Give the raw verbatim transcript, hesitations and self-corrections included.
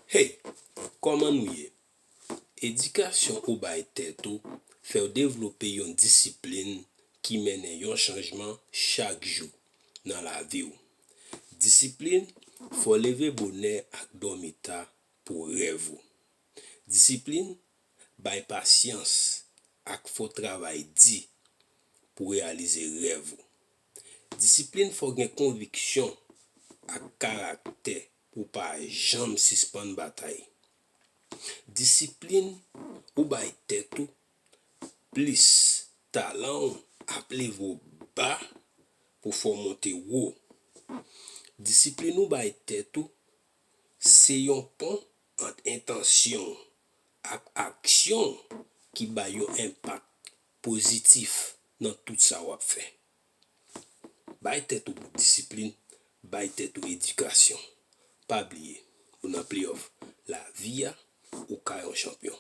Hey, kòman nou ye? Edikasyon ou bay tèt ou fè w devlope yon disiplin ki mennen yon chanjman chak jou nan lavi w. Disiplin fè w leve bonè ak dòmi ta pou rèv ou. Disiplin bay pasyans ak fè w travay di pou reyalize rèv ou. Disiplin fè w gen konviksyon ak karaktè pou w pa janm sispann batay. Disiplin ou bay tèt ou plis, talan w ap leve w ba pou fè w monte wo. Disiplin ou bay tèt ou se yon pon ant entansyon w ak aksyon w ki bay yon enpak pozitif nan tout sa w ap fè. Bay tèt ou disiplin, bay tèt ou edikasyon. Pa bliye, ou nan playoff. Lavi a, ou ka yon chanpyon.